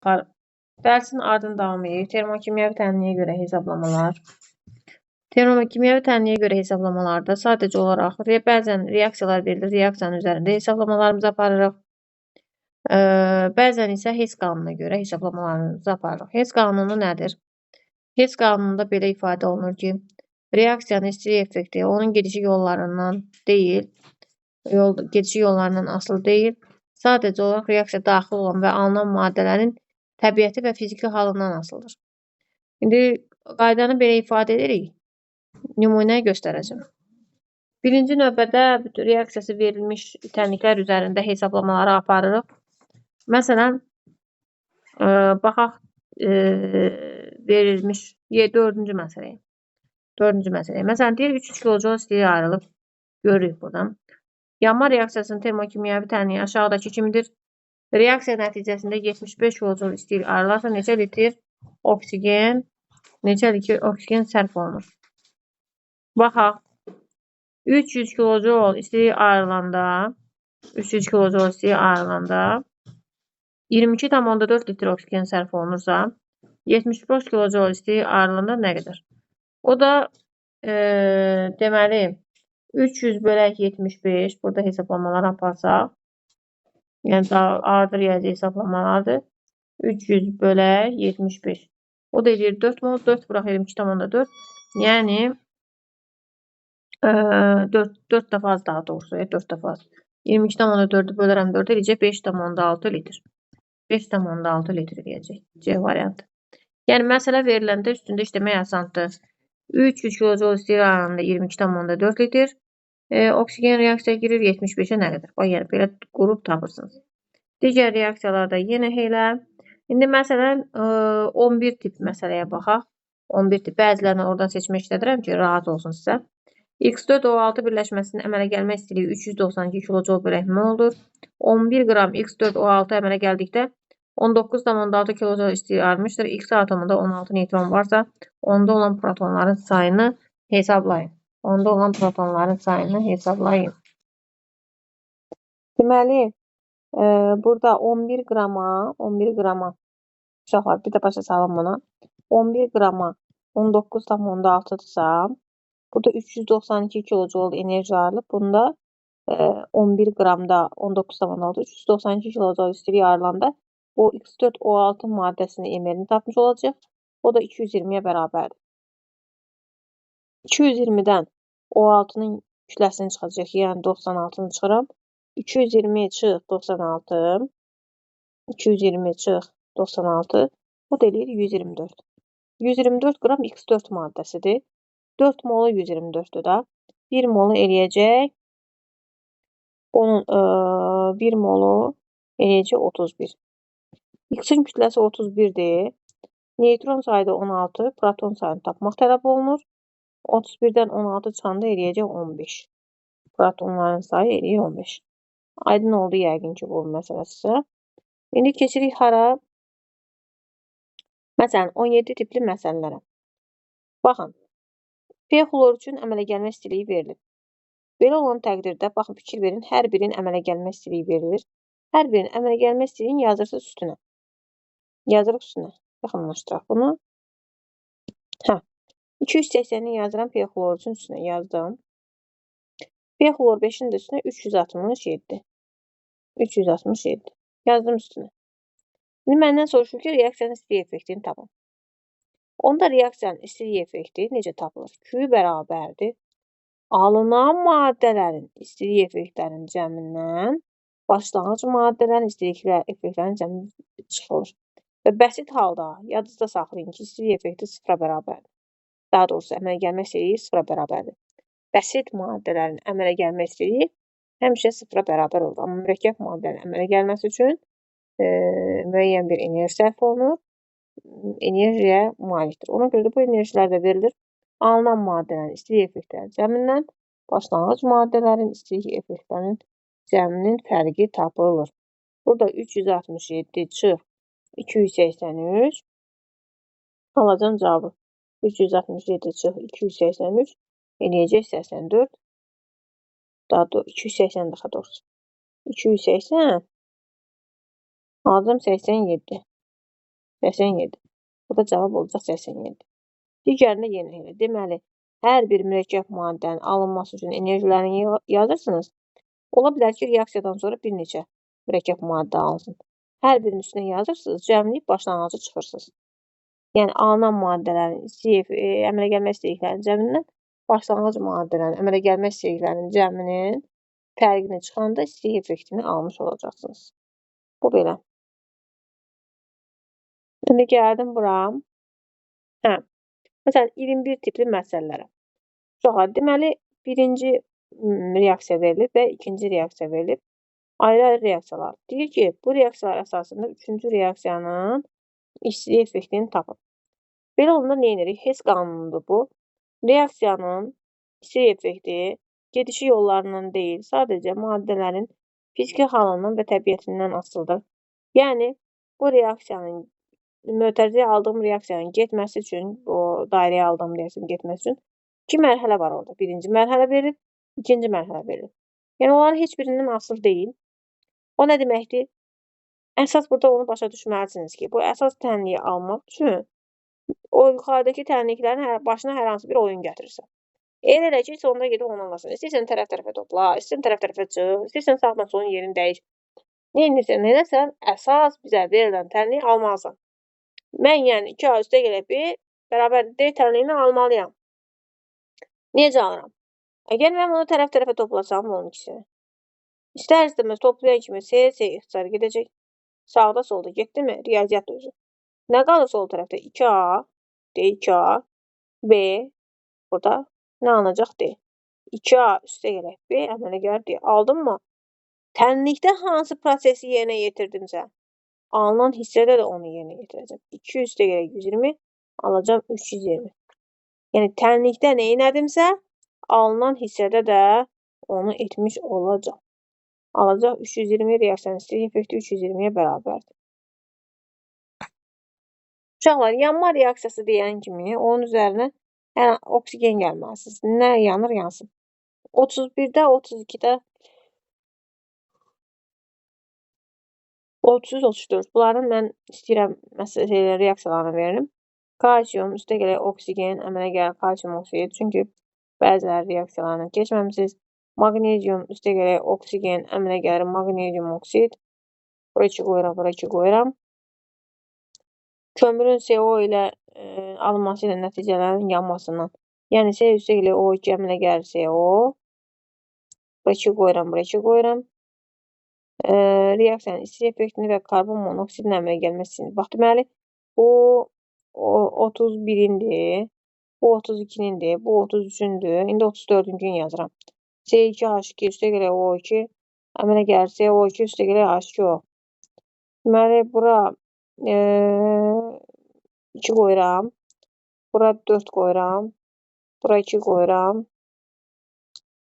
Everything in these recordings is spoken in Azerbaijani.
Dərsin ardını davam edirik. Termokimyəvi tənliyə görə hesablamalar. Termokimyəvi tənliyə görə hesablamalarda sadəcə olaraq bəzən reaksiyalar verilir, reaksiyanın üzərində hesablamalarımızı aparırıq. Bəzən isə Hess qanununa görə hesablamalarımızı aparırıq. Hess qanunu nədir? Hess qanununda belə ifadə olunur ki, reaksiyanın istilik effekti onun gedişi yollarından deyil, gedişi yollarından asılı deyil, sadəcə olaraq reaksiya daxil olan və alınan maddələrin təbiəti və fiziki halından asılıdır. İndi qaydanı belə ifadə edirik. Nümunə göstərəcəm. Birinci növbədə bütün reaksiyası verilmiş tənliklər üzərində hesablamaları aparırıq. Məsələn, baxaq verilmiş dördüncü məsələyə. Dördüncü məsələyə. Məsələn, deyir 300 kilojoule istilik ayrılıb. Görürük buradan. Yanma reaksiyasının termokimyəvi tənliyi aşağıdakı kimidir. Reaksiya nəticəsində 75 kilojoule istilik ayrılarsa neçə litr oksigen, sərf olunur? Baxaq. 300 kilojoule istilik ayrılanda 300 kilojoule istilik ayrılanda 22,4 litr oksigen sərf olunursa 75 kilojoule istilik ayrılanda nə qədər? O da deməli 300 bölək 75, burada hesablamalar aparsaq, yəni daha ardı riyazi hesablamalardır. 300 bölək 75. O da eləyir 4 mol, 4 vuraq 22,4. Yəni 4 dəfə az daha doğrusu, 4 dəfə az. 22,4-ü bölərəm 4 eləyəcək 5,6 litr. 5,6 litr eləyəcək. C variantı. Yəni məsələ veriləndə üstündə işləmək asandır. 300 kilojoule istilik ayrılanda 22,4 litr oksigen reaksiyaya girir, 75-ə nə qədər? Bax, yəni belə qurub tapırsınız. Digər reaksiyalarda yenə elə. İndi məsələn 11 tip məsələyə baxaq. 11 tip. Bəzilərini oradan seçmək işlədirəm ki, rahat olsun sizə. X4O6 birləşməsinin əmələ gəlmə istiliyi 392 kilojoule bölək moldur. 11 qram X4O6 əmələ gəldikdə 19,6 kilojoule istilik ayrılmışdır. X atomunda 16 neytron varsa, onda olan protonların sayını hesablayın. Onda olan protonların sayını hesablayın. Deməli, burada 11 qrama, 11 qrama, uşaqlar, bir də başa salın buna. 11 qrama 19,6-dırsa, burada 392 kilojoule enerji ayrılıb. Bunda 11 qramda 19,6, 392 kilojoule istilik ayrılanda o X4O6 maddəsinin MR-ni tapmış olacaq. O da 220-yə bərabərdir. 220-dən O6-nın kütləsini çıxacaq, yəni 96-nı çıxıram. 220 çıx 96, 220 çıx 96, o da eləyir 124. 124 qram X4 maddəsidir. 4 molu 124-dür da. 1 molu eləyəcək, onun 1 molu eləyəcək 31. X-in kütləsi 31-dir. Neytron sayı da 16, proton sayını tapmaq tələb olunur. 31-dən 16 çıxanda eləyəcək 15. Protonların sayı eləyir 15. Aydın oldu yəqin ki, bu məsələ sizə. İndi keçirik hara? Məsələn, 17 tipli məsələlərə. Baxın, P xlor üçün əmələ gəlmə istiliyi verilir. Belə olan təqdirdə, baxın, fikir verin, hər birinin əmələ gəlmə istiliyi verilir. Hər birinin əmələ gəlmə istiliyini yazırsınız üstünə. Yazırıq üstünə. Yaxınlaşdıraq bunu. Hə. 280-ni yazıram P xlor üçün üstünə yazdım. P xlor 5-in də üstünə 367. 367. Yazdım üstünə. İndi məndən soruşur ki, reaksiyanın istilik effektini tapın. Onda reaksiyanın istilik effekti necə tapılır? Q bərabərdir alınan maddələrin istilik effektlərinin cəmindən başlanğıc maddələrin istilik effektlərinin cəmi çıxılır. Və bəsit halda yadınızda saxlayın ki, istilik effekti sıfıra bərabərdir. Daha doğrusu, əmələ gəlmə istiliyi sıfıra bərabərdir. Bəsit maddələrin əmələ gəlmə istiliyi həmişə sıfıra bərabər olur. Amma mürəkkəb maddələrin əmələ gəlməsi üçün müəyyən bir enerji sərf olunur. Enerjiyə malikdir. Ona görə də bu enerjilər də verilir. Alınan maddələrin istilik effektlərinin cəmindən başlanğıc maddələrin istilik effektlərinin cəminin fərqi tapılır. Burada 367 çıx 283 alacağım cavabı. 367 çıx 283 eləyəcək 84. Daha doğrusu 280 daha doğrusu. 280 alacağım 87. 87. Burada cavab olacaq 87. Digərində yenə elə. Deməli, hər bir mürəkkəb maddənin alınması üçün enerjilərini yazırsınız. Ola bilər ki, reaksiyadan sonra bir neçə mürəkkəb maddə alınsın. Hər birinin üstünə yazırsınız, cəmləyib başlanğıcı çıxırsınız. Yəni, alınan maddələrin əmələ gəlmə istiliklərinin cəmindən başlanğıc maddələrin əmələ gəlmə istiliklərinin cəminin fərqini çıxanda istilik effektini almış olacaqsınız. Bu belə. İndi gəldim bura. Hə. Məsələn, 21 tipli məsələlərə. Uşaqlar, deməli, birinci reaksiya verilib və ikinci reaksiya verilib. Ayrı-ayrı reaksiyalar. Deyir ki, bu reaksiyalar əsasında üçüncü reaksiyanın istilik effektini tapın. Belə olanda nə edirik? Hess qanunudur bu. Reaksiyanın istilik effekti gedişi yollarından deyil, sadəcə maddələrin fiziki halından və təbiətindən asılıdır. Yəni, bu reaksiyanın, mötərizəyə aldığım reaksiyanın getməsi üçün, o dairəyə aldığım reaksiyanın getməsi üçün iki mərhələ var orada. Birinci mərhələ verilib, ikinci mərhələ verilib. Yəni, onların heç birindən asılı deyil. O nə deməkdir? Əsas burada onu başa düşməlisiniz ki, bu əsas tənliyi almaq üçün o yuxarıdakı tənliklərin başına hər hansı bir oyun gətirirsən. Elə elə ki, sonunda gedib onu alasan. İstəyirsən tərəf-tərəfə topla, istəyirsən tərəf-tərəfə çıx, istəyirsən sağdan solun yerini dəyiş. Nə edirsən, nə eləsən, əsas bizə verilən tənliyi almalısan. Mən yəni 2A üstə gələk B bərabər D tənliyini almalıyam. Necə alıram? Əgər mən bunu tərəf-tərəfə toplasam, bunun ikisini. İstər-istəməz toplayan kimi C, C ixtisar gedəcək. Sağda solda getdimi? Riyaziyyat özü. Nə qalır sol tərəfdə? 2A, D2A, B, burada nə alınacaq? D. 2A üstə gələk B, əmələ gəlir D. Aldın mı? Tənlikdə hansı prosesi yerinə yetirdimsə, alınan hissədə də onu yerinə yetirəcəm. 2 üstə gələk 120, alacağam 320. Yəni, tənlikdə nə elədimsə, alınan hissədə də onu etmiş olacaq. Alacaq 320 reaksiyanın istilik effekti 320-yə bərabərdir. Uşaqlar, yanma reaksiyası deyən kimi onun üzərinə hər oksigen gəlməlisiniz. Nə yanır, yansın. 31-də, 32-də, 33, 34. Bunların mən istəyirəm məsələn, reaksiyalarını veririm. Kalsium, üstə gələk oksigen, əmələ gəlir kalsium oksid. Çünki bəziləri reaksiyalarını keçməmisiniz. Maqnezium, üstə gələk oksigen, əmələ gəlir maqnezium oksid. Bura 2 qoyuram, bura 2 qoyuram. Kömürün CO ilə alınması ilə nəticələrin yanmasından. Yəni, C üstə gələk O2 əmələ gəlir CO. Bura 2 qoyuram, bura 2 qoyuram. Reaksiyanın istilik effektini və karbon monoksidin əmələ gəlməsini. Bax, deməli, bu 31-indir, bu 32-nindir, bu 33-ündür. İndi 34-ünkünü yazıram. C2H2 üstə gələk O2 əmələ gəlir CO2 üstə gələk H2O. Deməli, bura 2 qoyuram, bura 4 qoyuram, bura 2 qoyuram.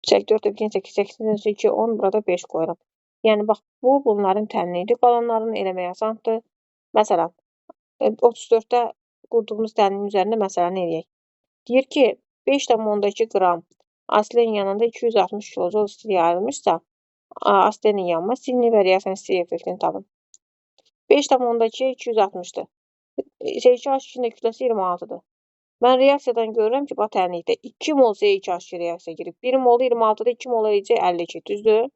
4, 2, 8, 8, 2, 10, burada 5 qoyuram. Yəni, bax, bu bunların tənliyidir. Qalanlarını eləmək asandır. Məsələn, 34-də qurduğumuz tənliyin üzərində məsələni eləyək. Deyir ki, 5,2 qram asitilen yanında 260 kilojol istilik ayrılmışsa, asitilenin yanma istiliyini və reaksiyanın istilik effektini tapın. 5,2 260-dır. C2H2-nin də kütləsi 26-dır. Mən reaksiyadan görürəm ki, bax tənlikdə 2 mol C2H2 reaksiya girib. 1 molu 26-da 2 mol eləyəcək 52, düzdür?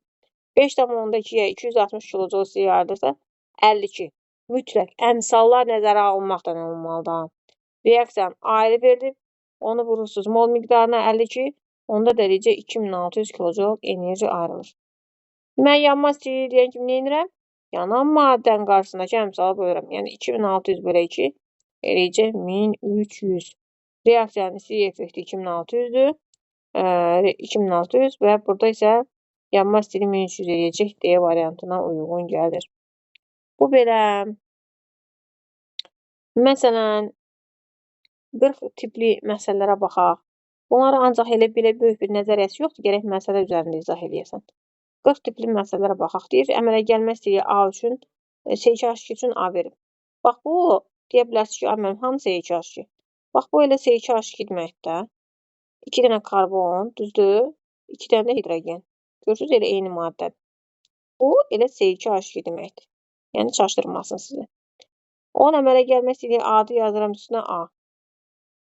5,2-yə 260 kilojol istilik ayrılırsa 52. Mütləq əmsallar nəzərə alınmaqla olmalıdır. Reaksiyanın ayrı verilib, onu vurursunuz mol miqdarına 52, onda da eləyəcək 2600 kilojol enerji ayrılır. Mən yanma istiliyi deyən kimi nə edirəm? Yanan maddənin qarşısındakı əmsala bölürəm. Yəni 2600 bölə 2 eləyəcək 1300. Reaksiyanın istilik effekti 2600-dür. 2600 və burada isə yanma istiliyi 1300 eləyəcək D variantına uyğun gəlir. Bu belə. Məsələn, 40 tipli məsələlərə baxaq. Bunlara ancaq elə belə böyük bir nəzəriyyəsi yoxdur, gərək məsələ üzərində izah eləyəsən. 40 tipli məsələlərə baxaq. Deyir, əmələ gəlmə istiliyi A üçün, C2H2 üçün A verib. Bax, bu, deyə bilərsiniz ki, mənim hamı C2H2. Bax, bu elə C2H2 deməkdir də. 2 dənə karbon, düzdür? 2 dənə də hidrogen. Görürsünüz, elə eyni maddədir. Bu, elə C2H2 deməkdir. Yəni, çaşdırmasın sizi. Onun əmələ gəlmə istiliyi A-dır, yazıram üstünə A.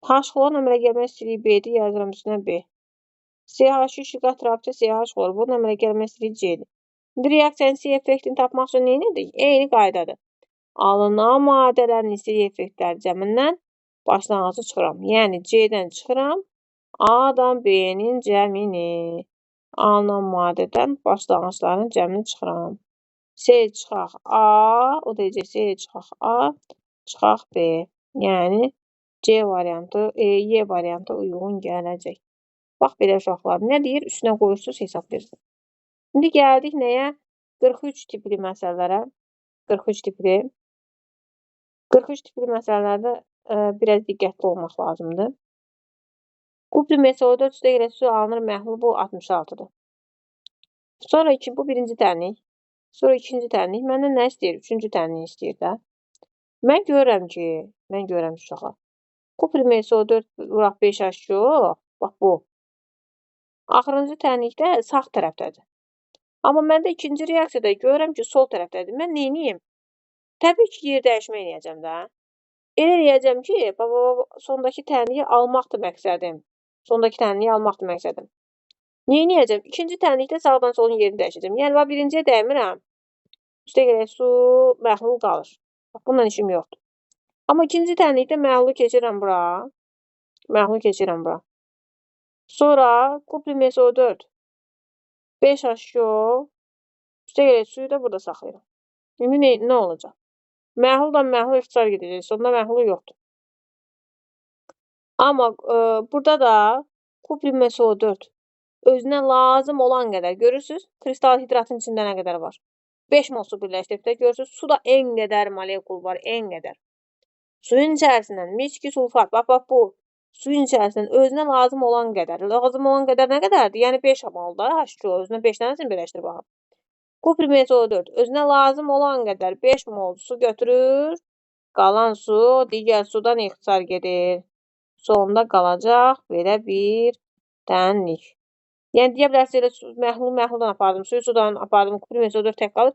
H xlorun əmələ gəlmə istiliyi B-dir, yazıram üstünə B. CH3 qat rabitə CH xlor. Bunun əmələ gəlmə istiliyi C-dir. İndi reaksiyanın istilik effektini tapmaq üçün nə edirdik? Eyni qaydadır. Alınan maddələrin istilik effektləri cəmindən başlanğıcı çıxıram. Yəni C-dən çıxıram, A-dan B-nin cəmini. Alınan maddədən başlanğıcların cəmini çıxıram. C çıxaq A, o deyəcək C çıxaq A, çıxaq B. Yəni C variantı, Y variantı uyğun gələcək. Bax belə uşaqlar, nə deyir? Üstünə qoyursunuz, hesablayırsınız. İndi gəldik nəyə? 43 tipli məsələlərə. 43 tipli. 43 tipli məsələlərdə biraz diqqətli olmaq lazımdır. Kuprium SO4 üstə görə su alınır, məhlul bu 66-dır. Sonra bu birinci tənlik. Sonra ikinci tənlik. Məndən nə istəyir? Üçüncü tənlik istəyir də. Mən görürəm ki, uşaqlar. Kuprium SO4 vuraq 5H2O. Bax bu. Axırıncı tənlikdə sağ tərəfdədir. Amma məndə ikinci reaksiyada görürəm ki, sol tərəfdədir. Mən nə edeyim? Təbii ki, yer dəyişmə eləyəcəm də. Elə eləyəcəm ki, sondakı tənliyi almaqdır məqsədim. Sondakı tənliyi almaqdır məqsədim. Nə eləyəcəm? İkinci tənlikdə sağdan solun yerini dəyişəcəm. Yəni, bax, birinciyə dəymirəm. Üstə gələk, su, məhlul qalır. Bax, bununla işim yoxdur. Amma ikinci tənlikdə məhlulu keçirəm bura. Məhlulu keçirəm bura. Sonra kuprium SO4 5H2O üstə gələk, suyu da burada saxlayıram. İndi nə olacaq? Məhlulla məhlul ixtisar gedəcək. Sonda məhlulu yoxdur. Amma burada da kuprium SO4 özünə lazım olan qədər, görürsünüz, kristal hidratın içində nə qədər var? 5 mol su birləşdirib də, görürsünüz, suda en qədər molekul var, en qədər. Suyun içərisindən miski sulfat, bax, bax bu, suyun içərisindən özünə lazım olan qədər. Lazım olan qədər nə qədərdir? Yəni 5 mol da H2O özünə 5 dənəsini birləşdirib baxın. Kuprium SO4 özünə lazım olan qədər 5 mol su götürür, qalan su digər sudan ixtisar gedir. Sonda qalacaq belə bir tənlik. Yəni, deyə bilərsiniz, elə məhlulu məhluldan apardım, suyu sudan apardım, kuprium SO4 tək qalır.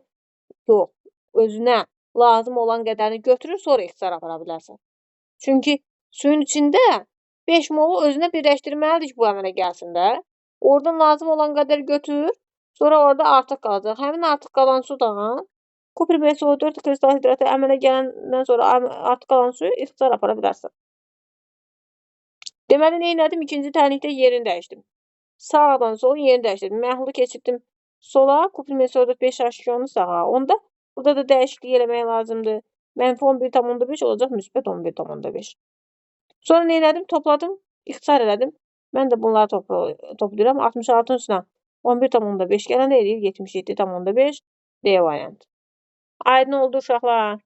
Yox, özünə lazım olan qədərini götürür, sonra ixtisar apara bilərsən. Çünki suyun içində 5 molu özünə birləşdirməlidir ki, bu əmələ gəlsin də. Oradan lazım olan qədər götür, sonra orada artıq qalacaq. Həmin artıq qalan sudan kuprium SO4 kristal hidratı əmələ gələndən sonra artıq qalan suyu ixtisar apara bilərsən. Deməli, nə elədim? İkinci tənlikdə yerini dəyişdim. Sağdan solun yerini dəyişdirdim. Məhlulu keçirdim sola, kuprium SO4 5H2O-nu sağa. Onda burada da dəyişiklik eləmək lazımdır. Mənfi 11,5 olacaq, müsbət 11,5. Sonra nə elədim? Topladım, ixtisar elədim. Mən də bunları toplayıram. 66-nın üstünə 11,5 gələndə eləyir 77,5 D variantı. Aydın oldu uşaqlar.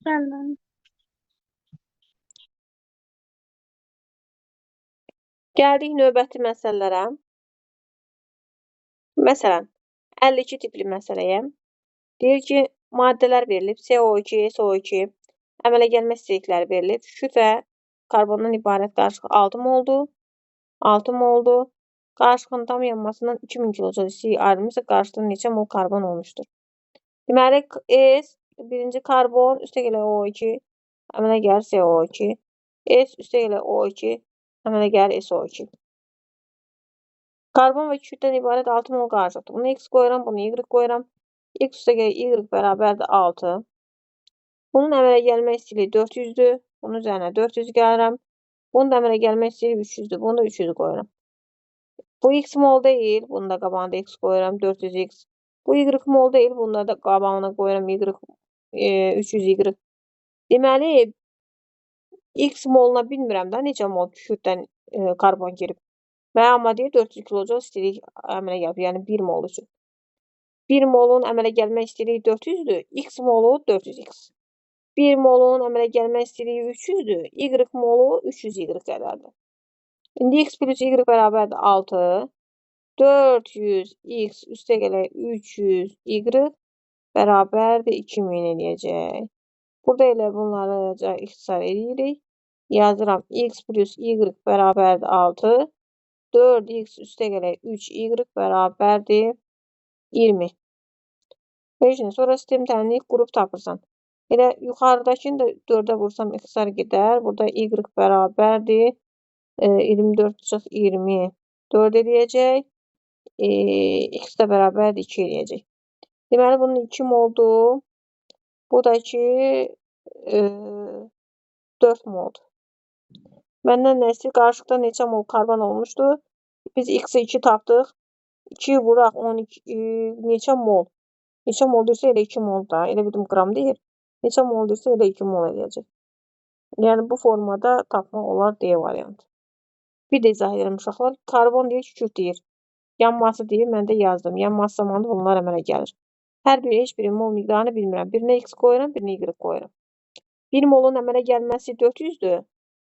Bəli. Gəldik növbəti məsələlərə. Məsələn, 52 tipli məsələyə. Deyir ki, maddələr verilib. CO2, SO2, əmələ gəlmə istilikləri verilib. Kükürt və karbondan ibarət qarışıq 6 moldur. 6 moldur. Qarışığın tam yanmasından 2000 kilocal istilik ayrılmışsa, qarışıqda neçə mol karbon olmuşdur? Deməli, S birinci karbon, üstə gələk O2, əmələ gəlir CO2. S üstə gələk O2, əmələ gəlir SO2. Karbon və kükürddən ibarət 6 mol qarışıqdır. Bunu X qoyuram, bunu Y qoyuram. X üstə gələk Y bərabərdir 6. Bunun əmələ gəlmə istiliyi 400-dür. Bunun üzərinə 400 gəlirəm. Bunun da əmələ gəlmə istiliyi 300-dür. Bunu da 300 qoyuram. Bu X mol deyil. Bunu da qabağında X qoyuram. 400X. Bu Y mol deyil. Bunu da qabağına qoyuram. Y, 300Y. Deməli, X moluna bilmirəm də neçə mol kükürddən karbon girib. Və amma deyir 400 kilocal istilik əmələ gəlib. Yəni 1 mol üçün. 1 molun əmələ gəlmə istiliyi 400-dür. X molu 400X. 1 molun əmələ gəlmə istiliyi 300-dür. Y molu 300Y qədərdir. İndi X plus Y bərabərdir 6. 400X üstə gələk 300Y bərabərdir 2000 eləyəcək. Burada elə bunları ixtisar edirik. Yazıram X plus Y bərabərdir 6. 4X üstə gələk 3Y bərabərdir 20. Heç nə. Sonra sistem tənlik qrup tapırsan. Elə yuxarıdakını da 4-ə vursam x-lar gedər. Burada y bərabərdir. 24 çıx 20 4 eləyəcək. X də bərabərdir 2 eləyəcək. Deməli, bunun 2 moldur. Bu da ki 4 moldur. Məndən nə istəyir? Qarışıqda neçə mol karbon olmuşdu? Biz x-i 2 tapdıq. 2 vuraq 12, neçə mol? Neçə mol deyirsə elə 2 mol da. Elə bildim qram deyir. Neçə mol deyirsə elə 2 mol eləyəcək. Yəni bu formada tapmaq olar D variantı. Bir də izah edirəm uşaqlar. Karbon deyir, kükürt deyir. Yanması deyir, mən də yazdım. Yanması zamanı bunlar əmələ gəlir. Hər biri, heç birinin mol miqdarını bilmirəm. Birinə x qoyuram, birinə y qoyuram. 1 molun əmələ gəlməsi 400-dür.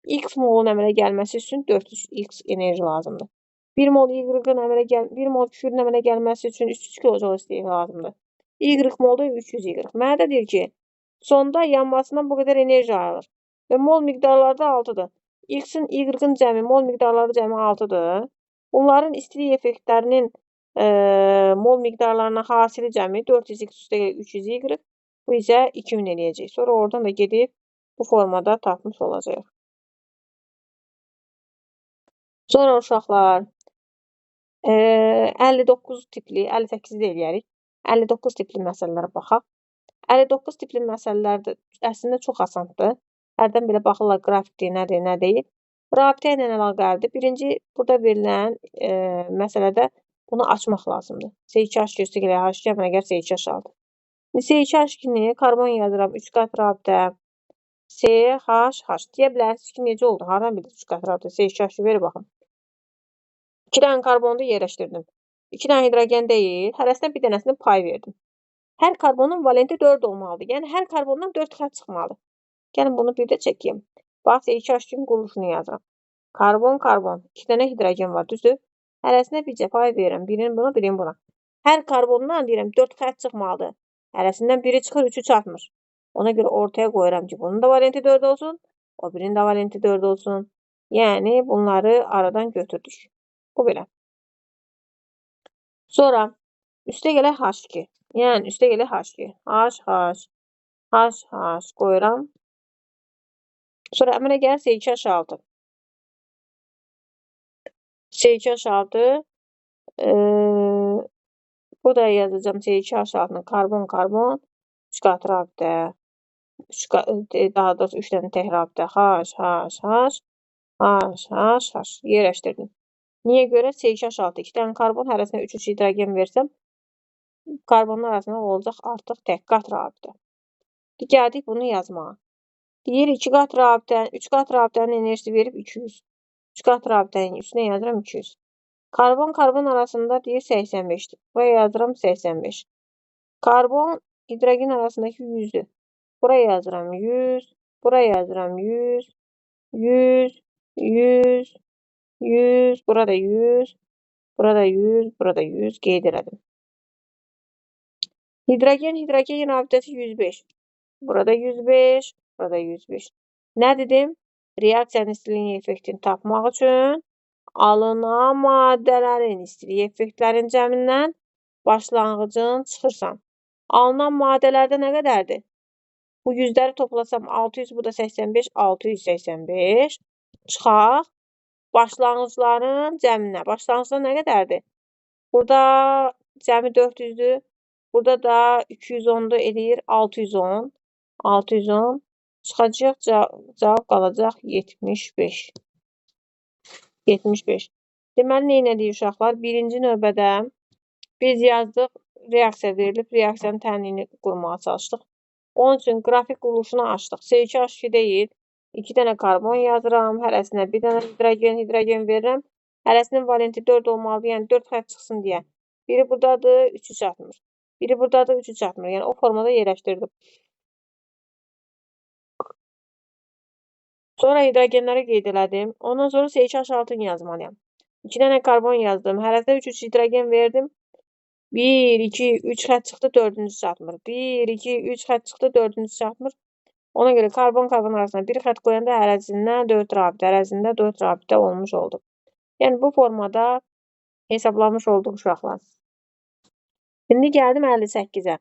X molun əmələ gəlməsi üçün 400x enerji lazımdır. 1 mol y-ın əmələ gəl 1 mol kükürdün əmələ gəlməsi üçün 300 kilojoule istilik lazımdır. Y molda 300 y. Mənə də deyir ki, sonda yanmasından bu qədər enerji ayrılır. Və mol miqdarları da 6-dır. X-in, Y-ın cəmi, mol miqdarları cəmi 6-dır. Bunların istilik effektlərinin mol miqdarlarına hasili cəmi 400x üstə 300y. Bu isə 2000 eləyəcək. Sonra oradan da gedib bu formada tapmış olacaq. Sonra uşaqlar 59 tipli, 58 də eləyərik. 59 tipli məsələlərə baxaq. 59 tipli məsələlər də əslində çox asandır. Hərdən belə baxırlar qrafikdir, nədir, nə deyil. Rabitə ilə əlaqəlidir. Birinci, burada verilən məsələdə bunu açmaq lazımdır. C2H2 üstə gələk H2 əmələ gəlir C2H6. C2H2-ni karbon yazıram, 3 qat rabitə C, H, H. Deyə bilərsiniz ki, necə oldu? Hardan bildiniz 3 qat rabitə? C2H2 verir baxın. 2 dənə karbonu da yerləşdirdim. 2 dənə hidrogen deyil, hərəsinə bir dənəsini pay verdim. Hər karbonun valenti 4 olmalıdır. Yəni, hər karbondan 4 xətt çıxmalıdır. Gəlin, bunu bir də çəkeyim. Bax, C2H2-nin quruluşunu yazıram. Karbon, karbon. 2 dənə hidrogen var, düzdür? Hərəsinə bircə pay verirəm. Birini buna, birini buna. Hər karbondan deyirəm, 4 xətt çıxmalıdır. Hərəsindən biri çıxır, 3-ü çatmır. Ona görə ortaya qoyuram ki, bunun da valenti 4 olsun, o birinin də valenti 4 olsun. Yəni, bunları aradan götürdük. Bu belə. Sonra üstə gələk H2. Yəni, üstə gələk H2. H, H, H, H qoyuram. Sonra əmələ gəlir C2H6. C2H6. Bu da yazacağım C2H6-nı karbon, karbon. 3 qat rabitə. 3 qat, daha doğrusu 3 dənə tək rabitə. H, H, H, H, H, H yerləşdirdim. Niyə görə? C2H6 2 dənə karbon, hərəsinə 3-3 hidrogen versəm, karbonun arasında olacaq artıq tək qat rabitə. Gəldik bunu yazmağa. Deyir 2 qat rabitə, 3 qat rabitənin enerjisi verib 200. 3 qat rabitənin üstünə yazıram 200. Karbon, karbon arasında deyir 85-dir. Buraya yazıram 85. Karbon, hidrogen arasındakı 100-dür. Buraya yazıram 100, buraya yazıram 100, 100, 100, 100, burada 100, burada 100, burada 100 qeyd elədim. Hidrogen, hidrogen rabitəsi 105. Burada 105, burada 105. Nə dedim? Reaksiyanın istilik effektini tapmaq üçün alınan maddələrin istilik effektlərin cəmindən başlanğıcın çıxırsan. Alınan maddələrdə nə qədərdir? Bu yüzləri toplasam 600, bu da 85, 685. Çıxaq başlanğıcların cəminə. Başlanğıclar nə qədərdir? Burada cəmi 400-dür. Burada da 210-dur eləyir 610. 610. Çıxacaq, cavab qalacaq 75. 75. Deməli, nə elədik uşaqlar? Birinci növbədə biz yazdıq, reaksiya verilib, reaksiyanın tənliyini qurmağa çalışdıq. Onun üçün qrafik quruluşunu açdıq. C2H2 deyil, 2 dənə karbon yazıram, hərəsinə bir dənə hidrogen, hidrogen verirəm. Hərəsinin valenti 4 olmalıdır, yəni 4 xətt çıxsın deyə. Biri buradadır, 3-ü çatmır. Biri buradadır, 3-ü çatmır. Yəni o formada yerləşdirdim. Sonra hidrogenləri qeyd elədim. Ondan sonra C2H6-nı yazmalıyam. 2 dənə karbon yazdım. Hərəsinə 3-3 hidrogen verdim. 1, 2, 3 xətt çıxdı, 4-cü çatmır. 1, 2, 3 xətt çıxdı, 4-cü çatmır. Ona görə karbon-karbon arasına bir xətt qoyanda hərəsindən 4 rabitə, hərəsində 4 rabitə olmuş oldu. Yəni bu formada hesablamış olduq uşaqlar. İndi gəldim 58-ə.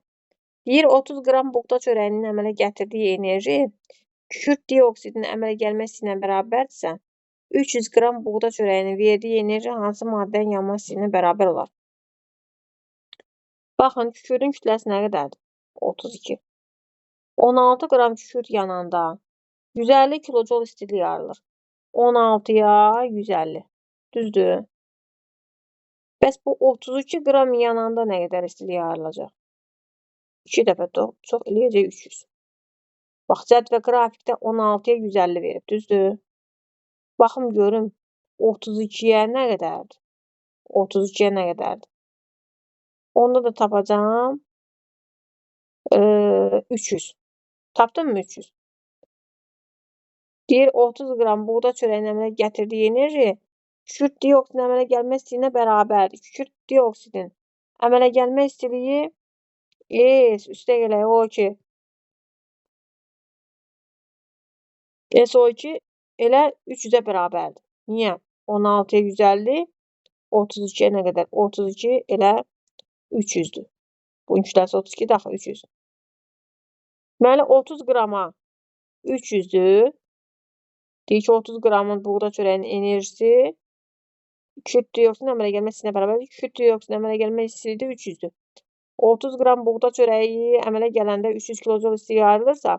Deyir, 30 qram buğda çörəyinin əmələ gətirdiyi enerji kükürt dioksidinin əmələ gəlməsi ilə bərabərdirsə, 300 qram buğda çörəyinin verdiyi enerji hansı maddənin yanma istiliyi ilə bərabər olar? Baxın, kükürdün kütləsi nə qədərdir? 32. 16 qram kükürt yananda 150 kilojol istilik ayrılır. 16-ya 150. Düzdür? Bəs bu 32 qram yananda nə qədər istilik ayrılacaq? 2 dəfə çox eləyəcək 300. Bax, cədvə qrafikdə 16-ya 150 verib, düzdür? Baxım görüm, 32-yə nə qədərdir? 32-yə nə qədərdir? Onda da tapacağam 300. Tapdım mı 300? Deyir, 30 qram buğda çörəyinin əmələ gətirdiyi enerji kükürt dioksidinin əmələ gəlmə istiliyinə bərabərdir. Kükürt dioksidin əmələ gəlmə istiliyi S üstə gələk O2. SO2 elə 300-ə bərabərdir. Niyə? 16-ya 150, 32-yə nə qədər? 32 elə 300-dür. Bunun kütləsi 32 daxil 300. Deməli, 30 qrama 300-dür. Deyir ki, 30 qramın buğda çörəyinin enerjisi kükürt dioksidinin əmələ gəlmə istiliyinə bərabərdir. Kükürt dioksidinin əmələ gəlmə istiliyi də 300-dür. 30 qram buğda çörəyi əmələ gələndə 300 kilojol istilik ayrılırsa,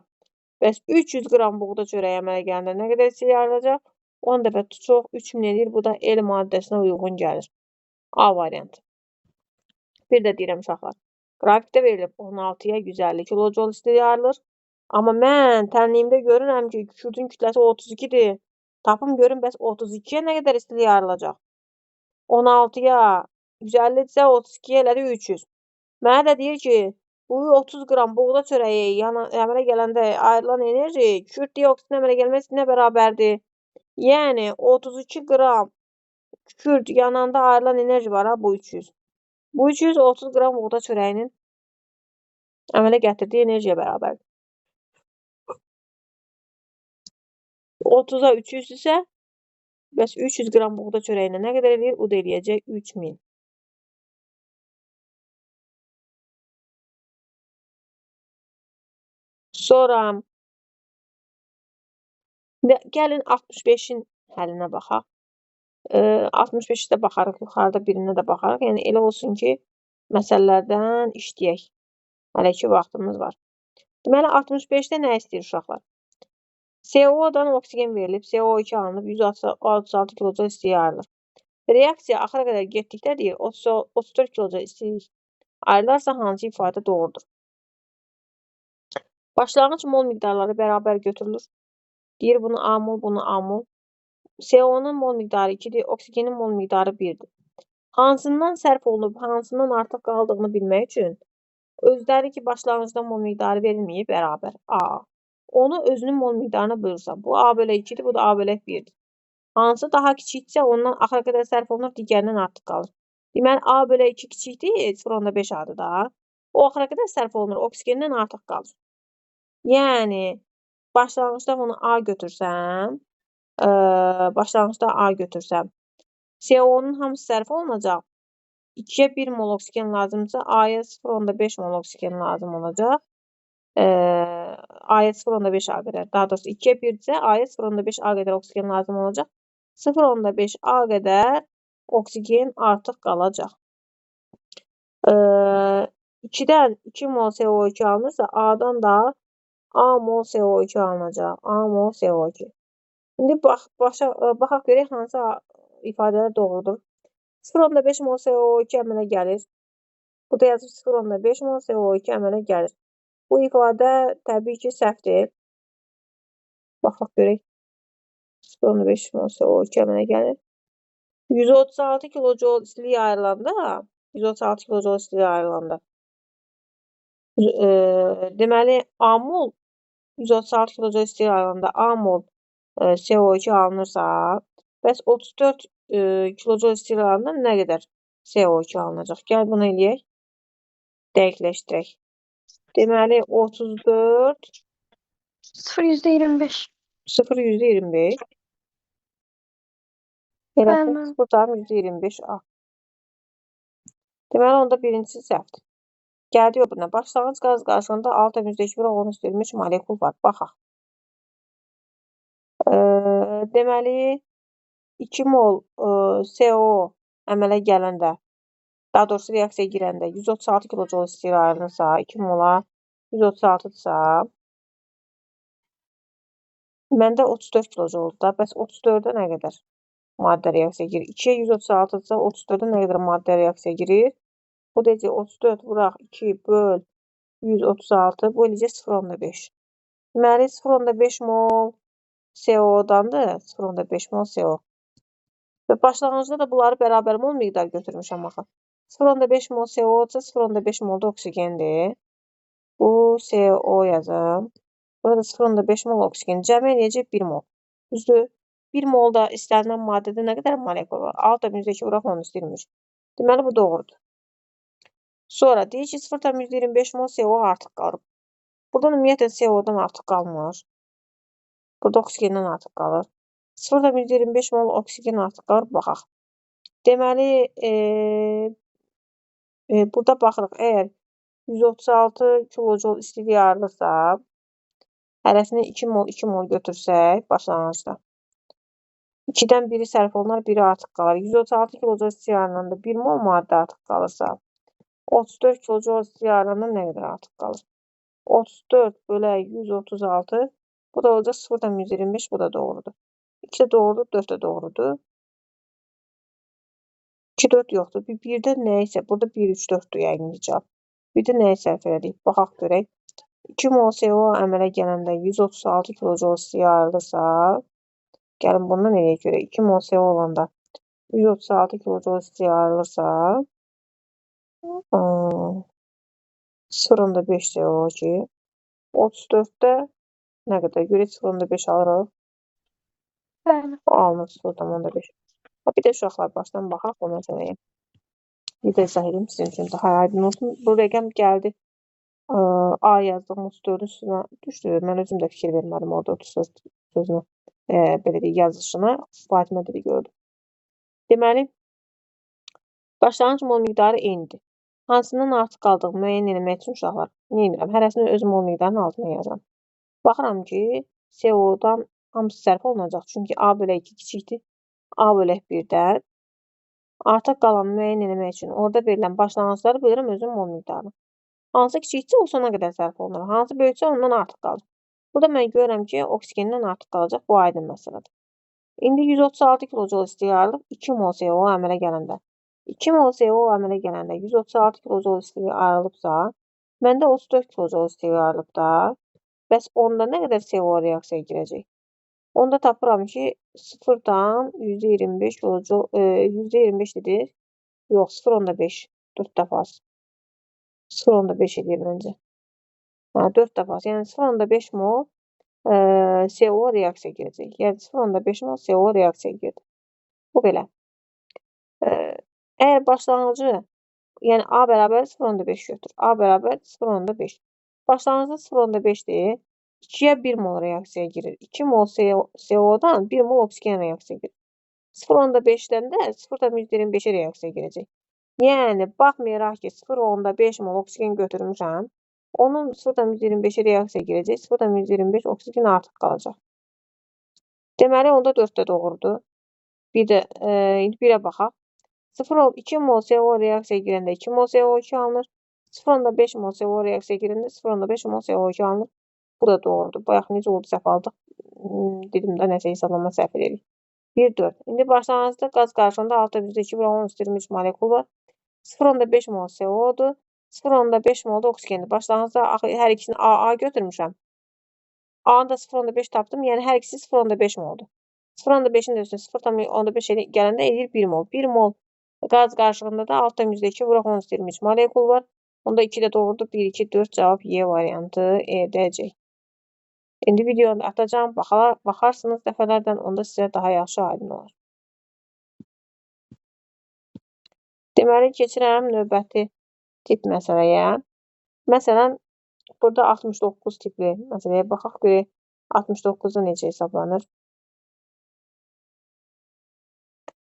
bəs 300 qram buğda çörəyi əmələ gələndə nə qədər istilik ayrılacaq? 10 dəfə çox 3000 eləyir. Bu da L maddəsinə uyğun gəlir. A variantı. Bir də deyirəm uşaqlar. Qrafikdə verilib 16-ya 150 kilojol istilik ayrılır. Amma mən tənliyimdə görürəm ki, kükürdün kütləsi 32-dir. Tapım görüm, bəs 32-yə nə qədər istilik ayrılacaq? 16-ya 150-dirsə 32-yə elədi 300. Mənə də deyir ki, bu 30 qram buğda çörəyi əmələ gələndə ayrılan enerji kükürt dioksidinin əmələ gəlmə istilinə bərabərdir. Yəni 32 qram kükürt yananda ayrılan enerji var ha, bu 300. Bu 330 qram buğda çörəyinin əmələ gətirdiyi enerjiyə bərabərdir. 30-a 300 isə bəs 300 qram buğda çörəyinə nə qədər eləyir? O da eləyəcək 3000. Sonra gəlin 65-in həllinə baxaq. 65-ə də baxarıq, yuxarıda birinə də baxarıq. Yəni elə olsun ki, məsələlərdən işləyək. Hələ ki vaxtımız var. Deməli, 65-də nə istəyir uşaqlar? CO-dan oksigen verilib, CO2 alınıb, 136 kilojol istilik ayrılır. Reaksiya axıra qədər getdikdə deyir, 34 kilojol istilik ayrılarsa hansı ifadə doğrudur? Başlanğıc mol miqdarları bərabər götürülür. Deyir, bunu A mol, bunu A mol. CO-nun mol miqdarı 2-dir, oksigenin mol miqdarı 1-dir. Hansından sərf olunub, hansından artıq qaldığını bilmək üçün özləri ki, başlanğıcda mol miqdarı verilməyib, bərabər A. Onu özünün mol miqdarına bölürsən. Bu A bölək 2-dir, bu da A bölək 1-dir. Hansı daha kiçikdirsə, ondan axıra qədər sərf olunur, digərindən artıq qalır. Deməli, A bölək 2 kiçikdir, 0,5 A-dır da. O axıra qədər sərf olunur, oksigenden artıq qalır. Yəni, başlanğıcda bunu A götürsəm, CO-nun hamısı sərf olunacaq. 2-yə 1 mol oksigen lazımdırsa, A-ya 0,5 mol oksigen lazım olacaq. A-ya 0,5 A qədər. Daha doğrusu 2-yə 1-dirsə, A-ya 0,5 A qədər oksigen lazım olacaq. 0,5 A qədər oksigen artıq qalacaq. 2-dən 2 mol CO2 alınırsa, A-dan da A mol CO2 alınacaq. A mol CO2. İndi baxaq görək hansı ifadələr doğrudur. 0,5 mol CO2 əmələ gəlir. Burada yazıb 0,5 mol CO2 əmələ gəlir. Bu ifadə təbii ki, səhvdir. Baxaq görək. 0,5 mol CO2 əmələ gəlir. 136 kilojol istilik ayrılanda, 136 kilojol istilik ayrılanda. Deməli, A mol 136 kilojol istilik ayrılanda A mol CO2 alınırsa, bəs 34 kilojol istilik ayrılanda nə qədər CO2 alınacaq? Gəl bunu eləyək. Dəqiqləşdirək. Deməli, 34 0,25. 0,25. Elə Bəli. 0,25 A. Deməli, onda birincisi səhvdir. Gəldik o birinə. Başlanğıc qaz qarışığında 6,2 vuraq 10,23 molekul var. Baxaq. Deməli, 2 mol CO əmələ gələndə, daha doğrusu reaksiyaya girəndə 136 kilojol istilik ayrılırsa, 2 mola 136-dırsa, məndə 34 kilojoldur da. Bəs 34-ə nə qədər maddə reaksiyaya girir? 2-yə 136-dırsa, 34-ə nə qədər maddə reaksiyaya girir? Bu deyəcək 34 vuraq 2 böl 136, bu eləyəcək 0,5. Deməli, 0,5 mol CO-dandır. 0,5 mol CO. Və başlanğıcda da bunları bərabər mol miqdar götürmüşəm axı. 0,5 mol CO-dsa 0,5 mol da oksigendir. Bu CO yazım. Burada 0,5 mol oksigen. Cəmi eləyəcək 1 mol. Düzdür? 1 mol da istənilən maddədə nə qədər molekul var? 6,2 vuraq 10,23. Deməli, bu doğrudur. Sonra deyir ki, 0,25 mol CO artıq qalır. Buradan ümumiyyətlə CO-dan artıq qalmır. Burada oksigendən artıq qalır. 0,25 mol oksigen artıq qalır. Baxaq. Deməli, burada baxırıq. Əgər 136 kilojol istilik ayrılırsa, hərəsini 2 mol, 2 mol götürsək başlanğıcda. 2-dən biri sərf olunar, biri artıq qalır. 136 kilojol istilik ayrılanda 1 mol maddə artıq qalırsa, 34 kilojol istilik ayrılanda nə qədər artıq qalır? 34 bölək 136, bu da olacaq 0,125, bu da doğrudur. 2 də doğrudur, 4 də doğrudur. 2, 4 yoxdur. 1-də nə isə, burada 1, 3, 4-dür yəqin ki cavab. 1-də nəyi sərf elədik? Baxaq görək. 2 mol CO əmələ gələndə 136 kilojol istilik ayrılırsa, gəlin bundan eləyək görək. 2 mol CO olanda 136 kilojol istilik ayrılırsa, 0,5 CO2, 34-də nə qədər? Görək 0,5 alırıq. Bəli. Alınır 0,5. Bir də uşaqlar başdan baxaq bu məsələyə. Bir də izah edeyim sizin üçün daha aydın olsun. Bu rəqəm gəldi. A yazdığım 34-ün üstünə düşdü. Mən özüm də fikir vermədim orada 34 sözünə, belə deyək, yazılışına. Fatimə dedi gördüm. Deməli, başlanğıc mol miqdarı eynidir. Hansından artıq qaldığını müəyyən eləmək üçün uşaqlar, nə edirəm? Hərəsini öz mol miqdarının altına yazıram. Baxıram ki, CO-dan hamısı sərf olunacaq. Çünki A bölək 2 kiçikdir. A bölək 1-dən. Artıq qalanı müəyyən eləmək üçün orada verilən başlanğıcları bölürəm özüm mol miqdarına. Hansı kiçikdirsə, o sona qədər sərf olunur. Hansı böyüksə, ondan artıq qalır. Burada mən görürəm ki, oksigenden artıq qalacaq. Bu aydın məsələdir. İndi 136 kilojol istilik ayrılıb 2 mol CO əmələ gələndə. 2 mol CO əmələ gələndə 136 kilojol istilik ayrılıbsa, məndə 34 kilojol istilik ayrılıb da. Bəs onda nə qədər CO reaksiyaya girəcək? Onda tapıram ki, 0-dan %25 kilojol, %25 dedi. Yox, 0,5. 4 dəfası. 0,5 edir məncə. Hə, 4 dəfası. Yəni 0,5 mol CO reaksiyaya girəcək. Yəni 0,5 mol CO reaksiyaya girdi. Bu belə. Əgər başlanğıcı, yəni A bərabər 0,5 götür. A bərabər 0,5. Başlanğıcda 0,5-dir. 2-yə 1 mol reaksiyaya girir. 2 mol CO-dan 1 mol oksigen reaksiyaya girir. 0,5-dən də 0,25-ə reaksiyaya girəcək. Yəni, baxmayaraq ki, 0,5 mol oksigen götürmüşəm, onun 0,25-ə reaksiyaya girəcək, 0,25 oksigen artıq qalacaq. Deməli, onda 4 də doğrudur. Bir də, indi 1-ə baxaq. 0,2 mol CO reaksiyaya girəndə 2 mol CO2 alınır. 0,5 mol CO reaksiyaya girəndə 0,5 mol CO2 alınır. Bu da doğrudur. Bayaq necə oldu səhv aldıq. Dedim də nəsə hesablama səhv edirik. 1, 4. İndi başlanğıcda qaz qarışığında 6,2 vuraq 10,23 molekul var. 0,5 mol CO-dur. 0,5 mol da oksigendir. Başlanğıcda axı hər ikisini AA götürmüşəm. A-nı da 0,5 tapdım. Yəni hər ikisi 0,5 moldur. 0,5-in də üstünə 0,5 gələndə eləyir 1 mol. 1 mol qaz qarışığında da 6,2 vuraq 10,23 molekul var. Onda 2 də doğrudur. 1, 2, 4 cavab Y variantı edəcək. İndi videonu atacağım. Baxarsınız dəfələrdən, onda sizə daha yaxşı aydın olar. Deməli, keçirəm növbəti tip məsələyə. Məsələn, burada 69 tipli məsələyə baxaq görək 69-da necə hesablanır.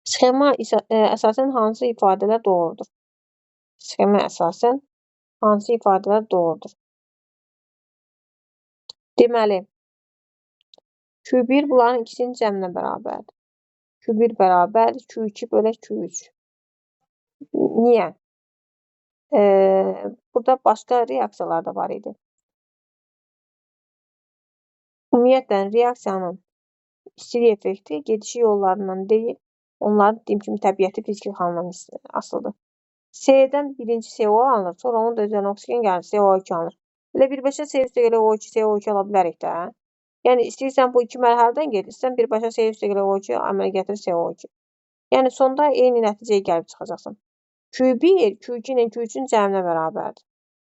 Sxema əsasən hansı ifadələr doğrudur? Sxema əsasən Hansı ifadələr doğrudur? Deməli, Q1 bunların ikisinin cəminə bərabərdir. Q1 bərabərdir Q2 bölək Q3. Niyə? Burada başqa reaksiyalar da var idi. Ümumiyyətlə, reaksiyanın istilik effekti gedişi yollarından deyil, onların dediyim kimi təbiəti fiziki halından asılıdır. S-dən birinci CO alınır, sonra onun da üzərinə oksigen gəlir, CO2 alınır. Elə birbaşa C üstə gələ O2, CO2 ala bilərik də. Yəni, istəyirsən bu iki mərhələdən get, istəyirsən birbaşa C üstə gələ O2 əmələ gətirir CO2. Yəni, sonda eyni nəticəyə gəlib çıxacaqsan. Q1, Q2 ilə Q3-ün cəminə bərabərdir.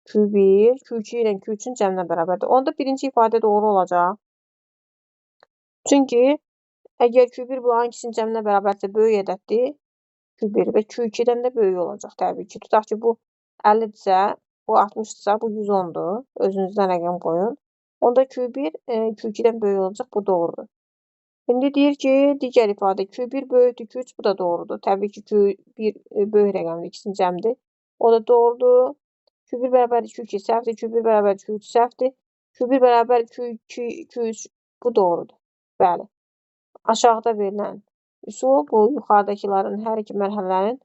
Q1, Q2 ilə Q3-ün cəminə bərabərdir. Onda birinci ifadə doğru olacaq. Çünki əgər Q1 bunların ikisinin cəminə bərabərdirsə, böyük ədəddir. Q1 və Q2-dən də böyük olacaq təbii ki. Tutaq ki, bu 50-dirsə, bu 60-dırsa, bu 110-dur. Özünüzdən rəqəm qoyun. Onda Q1 Q2-dən böyük olacaq, bu doğrudur. İndi deyir ki, digər ifadə Q1 böyükdür, Q3, bu da doğrudur. Təbii ki, Q1 böyük rəqəmdir, ikisinin cəmidir. O da doğrudur. Q1 bərabərdir Q2 səhvdir, Q1 bərabərdir Q3 səhvdir. Q1 bərabər Q2, Q3, bu doğrudur. Bəli. Aşağıda verilən üsul bu yuxarıdakıların hər iki mərhələlərin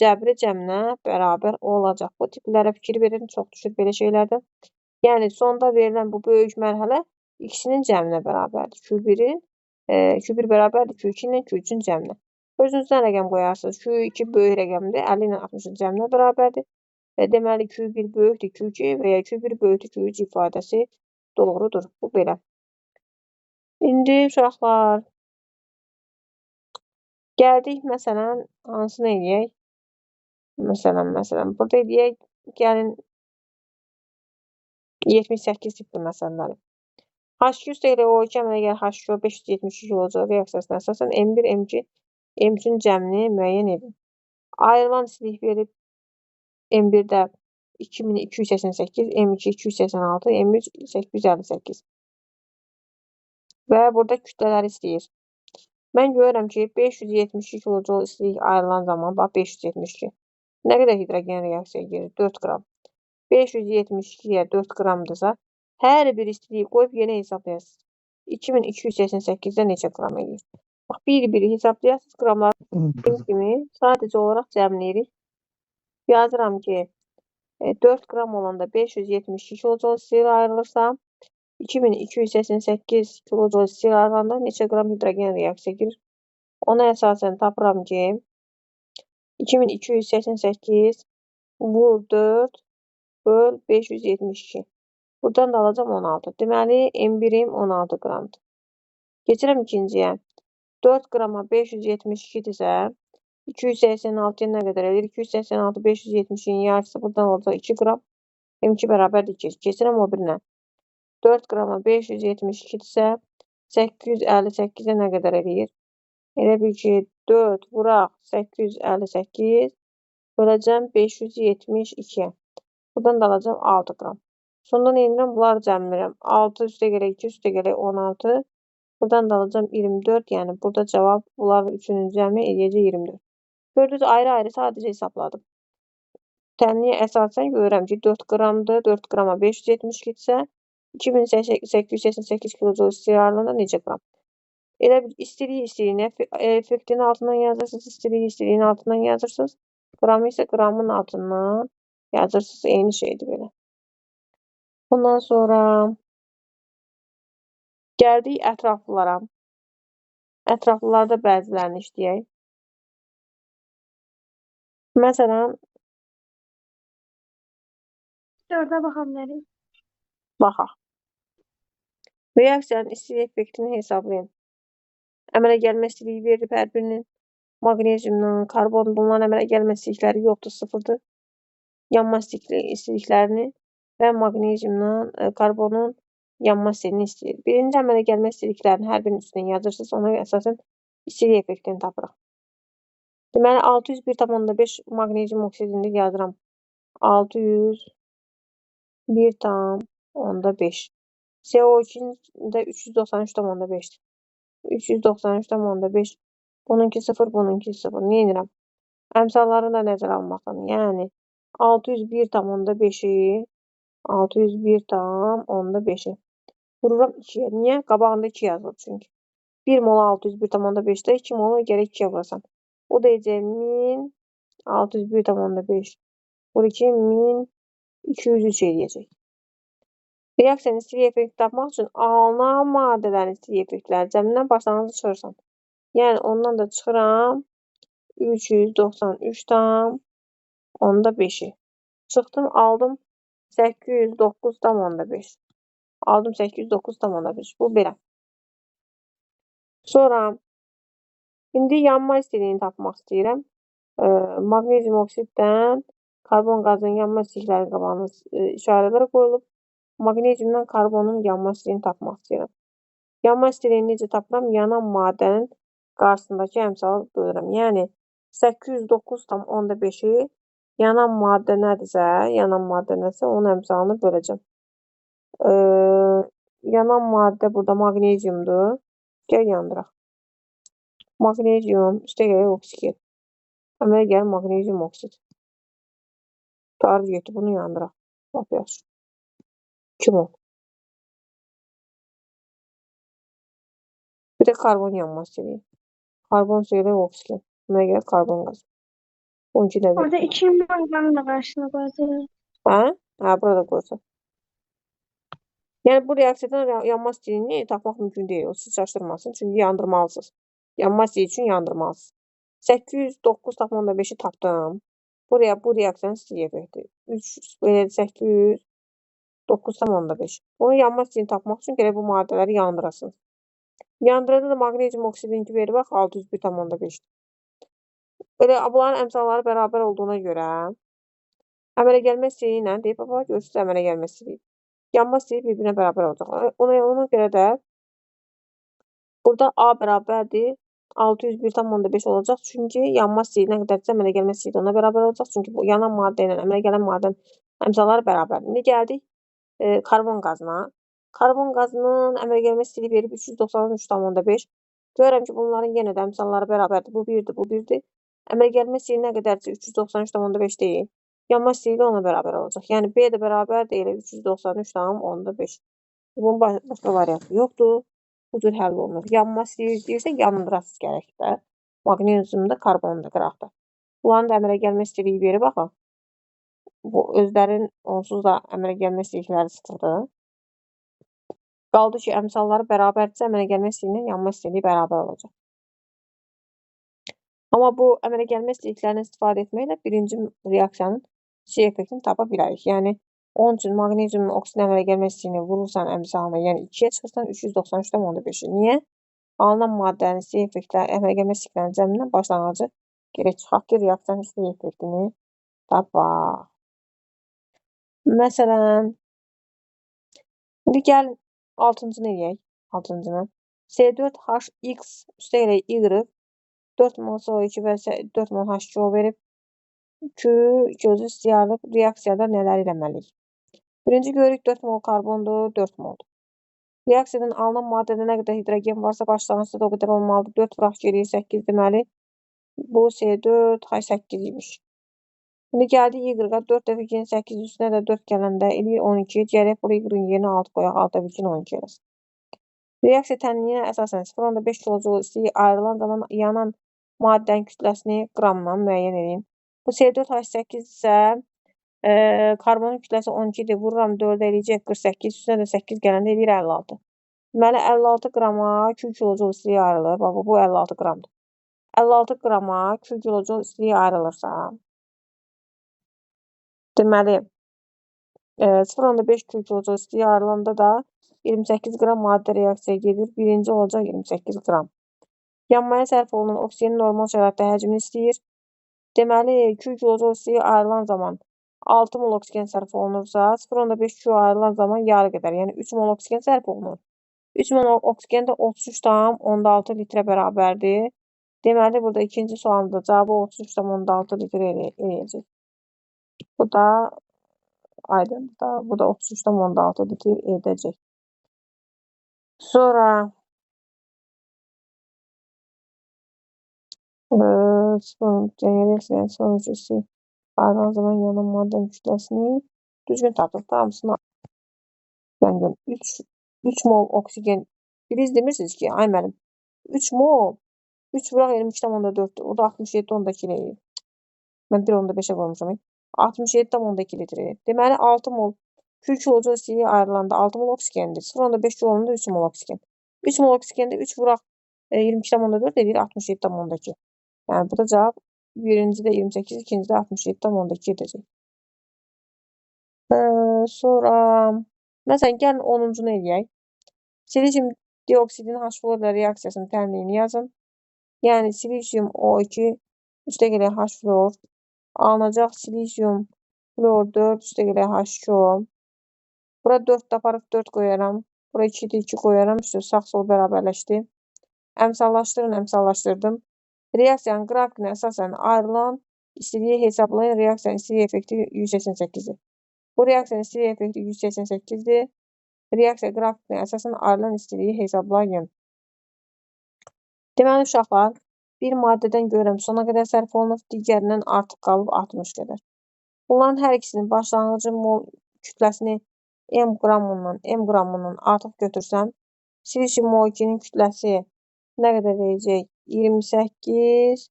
cəbri cəminə bərabər olacaq. Bu tiplərə fikir verin, çox düşür belə şeylərdə. Yəni, sonda verilən bu böyük mərhələ ikisinin cəminə bərabərdir. Q1 bərabərdir Q2 ilə Q3-ün cəminə. Özünüzdən rəqəm qoyarsınız. Q2 böyük rəqəmdir, 50 ilə 60-ın cəminə bərabərdir. Deməli, Q1 böyükdür Q2 və ya Q1 böyükdür Q3 ifadəsi doğrudur. Bu belə. İndi uşaqlar, gəldik, məsələn, hansını eləyək? Məsələn, burada eləyək, gəlin 78 tipli məsələləri. H2 üstə ilə O2 əmələ gəlir H2O 572 kilojul reaksiyasına əsasən M1, M2, M3-ün cəmini müəyyən edin. Ayrılan istilik verib M1-də 2288, M2 286, M3 858. Və burada kütlələri istəyir. Mən görürəm ki, 572 kilojul istilik ayrılan zaman, bax 572. Nə qədər hidrogen reaksiyaya girir? 4 qram. 572-yə 4 qramdırsa, hər bir istiliyi qoyub yenə hesablayasınız. 2288-də neçə qram eləyir? Bax, bir-bir hesablayasınız qramları kimi sadəcə olaraq cəmləyirik. Yazıram ki, 4 qram olanda 572 kilojul istilik ayrılırsa, 2288 kilojul istilik ayrılanda neçə qram hidrogen reaksiya girir? Ona əsasən tapıram ki, 2288 vur 4 böl 572. Buradan da alacağım 16. Deməli, M1-im 16 qramdır. Keçirəm ikinciyə. 4 qrama 572-dirsə, 286-ya nə qədər eləyir? 286 572-nin yarısı buradan olacaq 2 qram. M2 bərabərdir 2. Keçirəm o birinə. 4 qrama 572-dirsə, 858-ə nə qədər eləyir? Elə bil ki, 4 vuraq 858 böləcəm 572-yə. Buradan da alacağım 6 qram. Sonda nə edirəm? Bunları cəmləyirəm. 6 üstə gələk 2 üstə gələk 16. Buradan da alacağım 24. Yəni burada cavab bunların üçünün cəmi eləyəcək 24. Gördünüz, ayrı-ayrı sadəcə hesabladım. Tənliyə əsasən görürəm ki, 4 qramdır. 4 qrama 572-dirsə, 2888 kilojul istilik ayrılanda neçə qram? Elə bir istiliyi istiliyini effektinin altından yazırsınız, istiliyi istiliyin altından yazırsınız. Qramı isə qramın altından yazırsınız. Eyni şeydir belə. Bundan sonra gəldik ətraflılara. Ətraflılarda bəzilərini işləyək. Məsələn, 4'e baxa bilərik. Baxaq. Reaksiyanın istilik effektini hesablayın. Əmələ gəlmə istiliyi verilib hər birinin. Maqneziumla, karbon, bunların əmələ gəlmə istilikləri yoxdur, sıfırdır. Yanma istiliklərini və maqneziumla karbonun yanma istiliyini istəyir. Birinci əmələ gəlmə istiliklərinin hər birinin üstünə yazırsınız, ona əsasən istilik effektini tapırıq. Deməli, 601,5 maqnezium oksidini yazıram. 601,5. CO2-nin də 393,5-dir. 393,5. Bununki 0, bununki 0. Nə edirəm? Əmsallarını da nəzərə almaqdan. Yəni, 601,5-i 601,5-i vururam 2-yə. Niyə? Qabağında 2 yazılıb çünki. 1 mola 601,5-də 2 mola gərək 2-yə vurasan. O deyəcək 1601,5 vur 2, 1203 eləyəcək. Reaksiyanın istilik effekti tapmaq üçün alınan maddələrin istilik effektləri cəmindən başlanğıcı çıxırsan. Yəni, ondan da çıxıram 393,5-i. Çıxdım, aldım 809,5. Aldım 809,5. Bu belə. Sonra, indi yanma istiliyini tapmaq istəyirəm. Maqnezium oksiddən karbon qazının yanma istiliklərinin qabağına işarələr qoyulub. Maqneziumdan karbonun yanma istiliyini tapmaq istəyirəm. Yanma istiliyini necə tapıram? Yanan maddənin qarşısındakı əmsalı bölürəm. Yəni, 809,5-i yanan maddə nədirsə, onun əmsalını böləcəm. Yanan maddə burada maqneziumdur. Gəl yandıraq. Maqnezium, üstə gələk oksigen. Əmələ gəlir maqnezium oksid. Tarih getdi, bunu yandıraq. Lap yaxşı. 2 mol. Bir də karbon yanması eləyir. Karbon üstə oksigen. Əmələ gəlir karbon qazı. 12 də verir. Orada 2 manganı da qarşısına qoyacaq. Hə? Hə, burada qoyacaq. Yəni, bu reaksiyadan yanma istiliyini tapmaq mümkün deyil. O sizi çaşdırmasın. Çünki yandırmalısınız. Yanma istiliyi üçün yandırmalısınız. 809,5-i tapdım. Bu reaksiyanın istilik effekti. 3, belə 809,5. Bunun yanma istiliyini tapmaq üçün gərək bu maddələri yandırasınız. Yandıranda da maqnezium oksidinki verir, bax, 601,5-dir. Belə, bunların əmsalları bərabər olduğuna görə əmələ gəlmə istiliyi ilə deyib, baba, görürsünüz, əmələ gəlmə istiliyi. Yanma istiliyi bir-birinə bərabər olacaq. Ona görə də burada A bərabərdir 601,5 olacaq. Çünki yanma istiliyi nə qədərdirsə əmələ gəlmə istiliyi də ona bərabər olacaq. Çünki bu yanan maddə ilə əmələ gələn maddənin əmsalları bərabərdir. İndi gəldik karbon qazına. Karbon qazının əmələ gəlmə istiliyi verib 393,5. Görürəm ki, bunların yenə də əmsalları bərabərdir. Bu 1-dir, bu 1-dir. Əmələ gəlmə istiliyi nə qədərdirsə 393,5 deyil. Yanma istiliyi də ona bərabər olacaq. Yəni, B də bərabərdir elə 393,5. Bunun başqa variantı yoxdur. Bu cür həll olunur. Yanma istiliyi deyirsə, yandırasız gərək də. Maqnezium da, karbon da qıraqda. Bunların da əmələ gəlmə istiliyi verib, axı. Bu, özlərin onsuz da əmələ gəlmə istilikləri sıfırdır. Qaldı ki, əmsalları bərabərdirsə, əmələ gəlmə istiliyi ilə yanma istiliyi bərabər olacaq. Amma bu əmələ gəlmə istiliklərindən istifadə etməklə birinci reaksiyanın istilik effektini tapa bilərik. Yəni, onun üçün maqneziumun oksidin əmələ gəlmə istiliyini vurursan əmsalına, yəni 2-yə çıxırsan 393,5-i. Niyə? Alınan maddənin istilik effektləri, əmələ gəlmə istiliklərinin cəmindən başlanğıcı gərək çıxaq ki, reaksiyanın istilik effektini tapaq. Məsələn, indi gəlin 6-cını eləyək. 6-cını. C4HX üstə gələk Y 4 mol CO2 və 4 mol H2O verib. Q gözü istiyarlıq reaksiyada nələr eləməliyik? Birinci görürük 4 mol karbondur, 4 moldur. Reaksiyadan alınan maddədə nə qədər hidrogen varsa başlanğıcda da o qədər olmalıdır. 4 vuraq geriyə 8 deməli. Bu C4H8 imiş. İndi gəldik Y-a. 4 dəfə 2-nin 8 üstünə də 4 gələndə eləyir 12. Gərək bura Y-ın yerinə 6 qoyaq. 6 dəfə 2-nin 12 eləsin. Reaksiya tənliyinə əsasən 0,5 kilojoule istilik ayrılan zaman yanan maddənin kütləsini qramla müəyyən edin. Bu C4H8 isə karbonun kütləsi 12 idi. Vururam 4-ə eləyəcək 48, üstünə də 8 gələndə eləyir 56. Deməli, 56 qrama Q kilojoule istilik ayrılır. Bax, bu 56 qramdır. 56 qrama Q kilojoule istilik ayrılırsa, deməli, 0,5 Q kilojoule istilik ayrılanda da 28 qram maddə reaksiyaya gedir. Birinci olacaq 28 qram. Yanmaya sərf olunan oksigenin normal şəraitdə həcmini istəyir. Deməli, Q kilojoule istilik ayrılan zaman 6 mol oksigen sərf olunursa, 0,5 Q ayrılan zaman yarı qədər, yəni 3 mol oksigen sərf olunur. 3 mol oksigen də 33,6 litrə bərabərdir. Deməli, burada ikinci sualın da cavabı 33,6 litre eləyəcək. Bu da aydındır da, bu da 33,6 litr edəcək. Sonra Ayrılan zaman yanan maddənin kütləsini düzgün tapdıq. Hamısını mən 3 mol oksigen. Biriniz demirsiniz ki, ay müəllim, 3 mol 3 vuraq 22,4-dür. O da 67,2 eləyir. Mən 1,5-ə qoymuşam. 67,2 litr eləyir. Deməli, 6 mol Q kilojoule istiliyi ayrılanda 6 mol oksigendir. 0,5 kilo olanda 3 mol oksigen. 3 mol oksigende 3 vuraq 22,4 eləyir 67,2. Yəni, bu da cavab birincidə 28, ikincidə 67,2 edəcək. Sonra, məsələn, gəlin 10-uncunu eləyək. Silisium dioksidin H florla reaksiyasının tənliyini yazın. Yəni, silisium O2 üstə gələk H flor, alınacaq silisium flor 4 üstə gələk H2O. Bura 4 də aparıb 4 qoyaram. Bura 2 də 2 qoyaram. Üstə sağ-sol bərabərləşdi. Əmsallaşdırın, əmsallaşdırdım. Reaksiyanın qrafikinə əsasən ayrılan istiliyi hesablayın. Reaksiyanın istilik effekti 188-dir. Bu reaksiyanın istilik effekti 188-dir. Reaksiya qrafikinə əsasən ayrılan istiliyi hesablayın. Deməli, uşaqlar, bir maddədən görürəm sona qədər sərf olunub, digərindən artıq qalıb 60 qədər. Bunların hər ikisinin başlanğıcı mol kütləsini M qramından artıq götürsəm, silisium O2-nin kütləsi nə qədər eləyəcək? 28,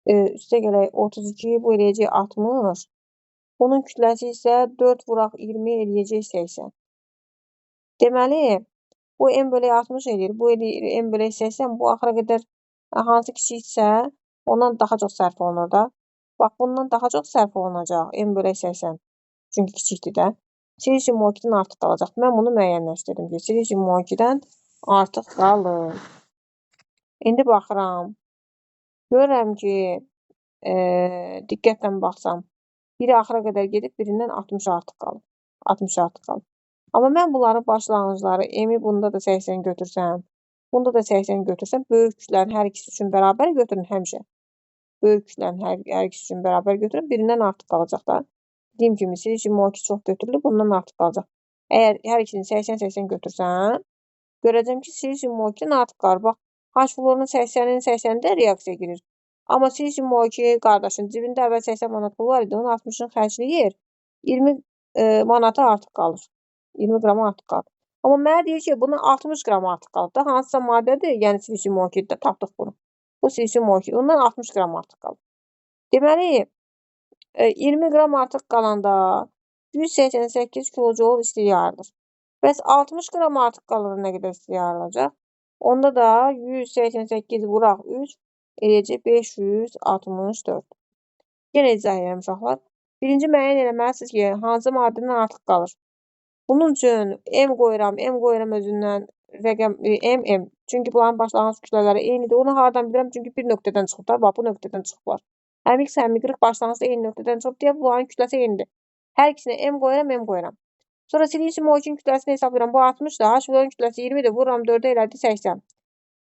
üstə gələk 32, bu eləyəcək 60. Bunun kütləsi isə 4 vuraq 20 eləyəcək 80. Deməli, bu M bölək 60 eləyir, bu eləyir M bölək 80, bu axıra qədər hansı kiçikdirsə, ondan daha çox sərf olunur da. Bax, bundan daha çox sərf olunacaq M bölək 80, çünki kiçikdir də. Silisium O2-dən artıq qalacaq. Mən bunu müəyyənləşdirdim ki, silisium O2-dən artıq qalır. İndi baxıram. Görürəm ki, diqqətlə baxsam, biri axıra qədər gedib, birindən 60 artıq qalıb. 60 artıq qalıb. Amma mən bunların başlanğıcları, M-i bunda da 80 götürsəm, bunda da 80 götürsəm, böyük kütlələrin hər ikisi üçün bərabər götürün həmişə. Böyük kütlələrin hər ikisi üçün bərabər götürün, birindən artıq qalacaq da. Dediyim kimi, silisium O2 çox götürülüb, bundan artıq qalacaq. Əgər hər ikisini 80-80 götürsəm, görəcəm ki, silisium O2-dən artıq qalır. Bax, H florunun 80-in 80-də reaksiya girir. Amma silisium O2 qardaşın cibində əvvəl 80 manat pul var idi, onun 60-ını xərcləyir, 20 manatı artıq qalır. 20 qram artıq qalır. Amma mənə deyir ki, buna 60 qram artıq qalıb da, hansısa maddədir, yəni silisium O2-də tapdıq bunu. Bu silisium O2, ondan 60 qram artıq qalıb. Deməli, 20 qram artıq qalanda 188 kilojoule istilik ayrılır. Bəs 60 qram artıq qalanda nə qədər istilik ayrılacaq? Onda da 188 vuraq 3 eləyəcək 564. Yenə izah edirəm uşaqlar. Birinci müəyyən eləməlisiniz ki, hansı maddədən artıq qalır. Bunun üçün M qoyuram, M qoyuram özündən rəqəm M, M. Çünki bunların başlanğıc kütlələri eynidir. Onu hardan bilirəm? Çünki bir nöqtədən çıxıb da, bax bu nöqtədən çıxıblar. Həm X, həm Y başlanğıcda eyni nöqtədən çıxıb deyə bunların kütləsi eynidir. Hər ikisinə M qoyuram, M qoyuram. Sonra silisium O2-nin kütləsini hesablayıram. Bu 60-dır. H florun kütləsi 20-dir. Vururam 4-ə elədi 80.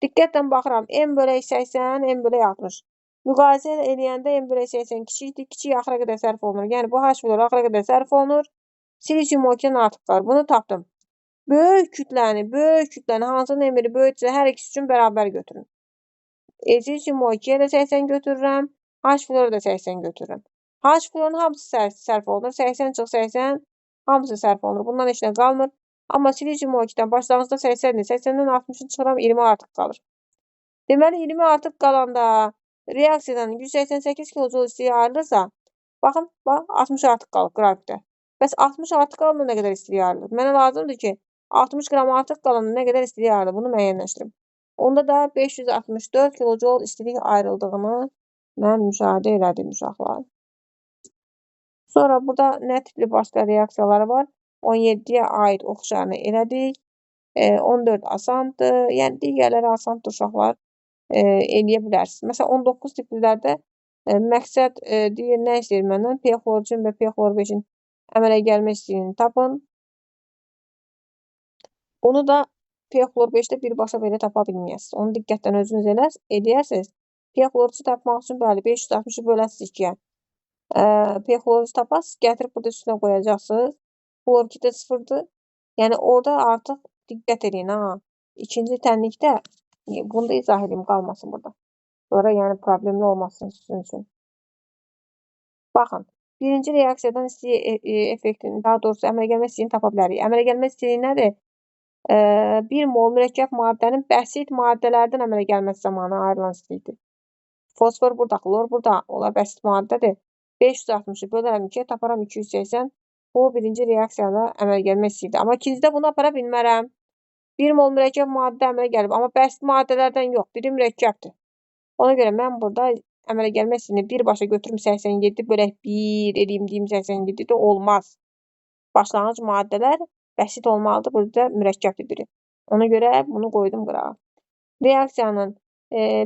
Diqqətlə baxıram. M bölək 80, M bölək 60. Müqayisə eləyəndə M bölək 80 kiçikdir. Kiçik axıra qədər sərf olunur. Yəni bu H flor axıra qədər sərf olunur. Silisium O2-dən artıq qalır. Bunu tapdım. Böyük kütləni, hansının M-i böyükdürsə hər ikisi üçün bərabər götürün. Silisium O2-yə də 80 götürürəm. H floru da 80 götürürəm. H florun hamısı sərf olunur. 80 çıx 80, hamısı sərf olunur. Bundan heç nə qalmır. Amma silisium O2-dən başlanğıcda 80-dir. 80-dən 60-ı çıxıram, 20 artıq qalır. Deməli, 20 artıq qalanda reaksiyadan 188 kilojoule istilik ayrılırsa, baxın, bax, 60 artıq qalıb qrafikdə. Bəs 60 artıq qalanda nə qədər istilik ayrılır? Mənə lazımdır ki, 60 qram artıq qalanda nə qədər istilik ayrılır? Bunu müəyyənləşdirim. Onda da 564 kilojoule istilik ayrıldığını mən müşahidə elədim uşaqlar. Sonra burada nə tipli başqa reaksiyaları var? 17-yə aid oxşarını elədik. 14 asandır. Yəni digərləri asandır uşaqlar. Eləyə bilərsiniz. Məsələn, 19 tiplilərdə məqsəd deyir, nə istəyir məndən? P xlor 3-ün və P xlor 5-in əmələ gəlmə istiyini tapın. Onu da P xlor 5-də birbaşa belə tapa bilməyəsiniz. Onu diqqətlə özünüz eləyərsiniz. P xlor 3-ü tapmaq üçün bəli, 560-ı böləsiniz 2-yə. P xlor 3 taparsınız, gətirib burada üstünə qoyacaqsınız. Xlor 2 də 0-dır. Yəni orada artıq diqqət eləyin ha. İkinci tənlikdə bunu da izah edeyim, qalmasın burada. Sonra yəni problemli olmasın sizin üçün. Baxın, birinci reaksiyadan istilik effektini, daha doğrusu əmələ gəlmə istiliyini tapa bilərik. Əmələ gəlmə istiliyi nədir? 1 mol mürəkkəb maddənin bəsit maddələrdən əmələ gəlməsi zamanı ayrılan istilikdir. Fosfor burada, xlor burada, onlar bəsit maddədir. 560-ı bölərəm 2-yə, taparam 280. Bu birinci reaksiyada əmələ gəlmə istiliyidir. Amma ikincidə bunu apara bilmərəm. 1 mol mürəkkəb maddə əmələ gəlib, amma bəsit maddələrdən yox, biri mürəkkəbdir. Ona görə mən burada əmələ gəlmə istiliyini birbaşa götürüm 87 bölək 1 eləyim deyim 87 də olmaz. Başlanğıc maddələr bəsit olmalıdır, burada mürəkkəbdir biri. Ona görə bunu qoydum qırağa. Reaksiyanın,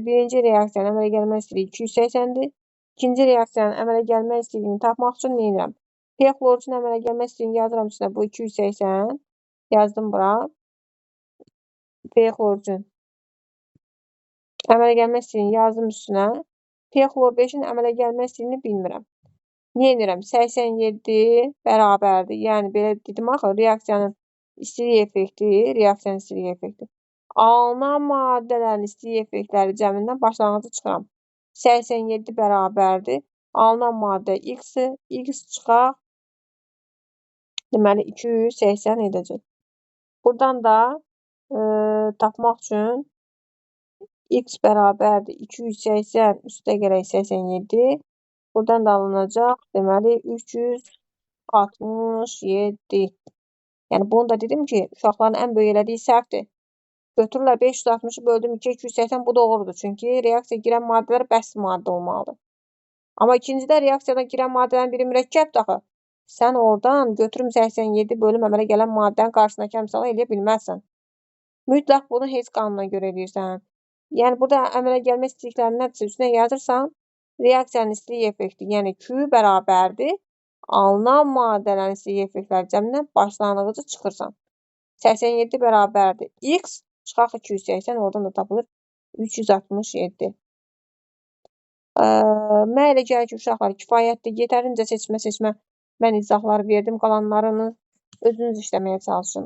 birinci reaksiyanın əmələ gəlmə istiliyi 280-dir. İkinci reaksiyanın əmələ gəlmə istiliyini tapmaq üçün nə edirəm? P xlor üçün əmələ gəlmə istiliyini yazıram üstünə, bu 280. Yazdım bura. P xlor üçün əmələ gəlmə istiliyini yazdım üstünə. P xlor 5-in əmələ gəlmə istiliyini bilmirəm. Nə edirəm? 87 bərabərdir. Yəni, belə dedim axı, reaksiyanın istilik effekti, reaksiyanın istilik effekti. Alınan maddələrin istilik effektləri cəmindən başlanğıcı çıxıram. 87 bərabərdir. Alınan maddə X-dir. X çıxaq, deməli, 280 edəcək. Buradan da tapmaq üçün X bərabərdir 280 üstə gələk 87. Buradan da alınacaq, deməli, 367. Yəni, bunu da dedim ki, uşaqların ən böyük elədiyi səhvdir. Götürürlər 560-ı böldüm 2-yə 280, bu doğrudur. Çünki reaksiyaya girən maddələr bəsit maddə olmalıdır. Amma ikincidə reaksiyadan girən maddələrin biri mürəkkəbdir axı. Sən oradan götürüm 87 bölüm əmələ gələn maddənin qarşısındakı əmsalı eləyə bilməzsən. Mütləq bunu heç qanuna görə eləyirsən. Yəni, burada əmələ gəlmə istilikləri nədirsə üstünə yazırsan, reaksiyanın istilik effekti, yəni Q bərabərdir. Alınan maddələrin istilik effektləri cəmindən başlanğıcı çıxırsan. 87 bərabərdir. X çıxaq 280, oradan da tapılır 367. Mənə elə gəlir ki, uşaqlar, kifayətdir. Yetərincə seçmə-seçmə mən izahlar verdim. Qalanlarını özünüz işləməyə çalışın.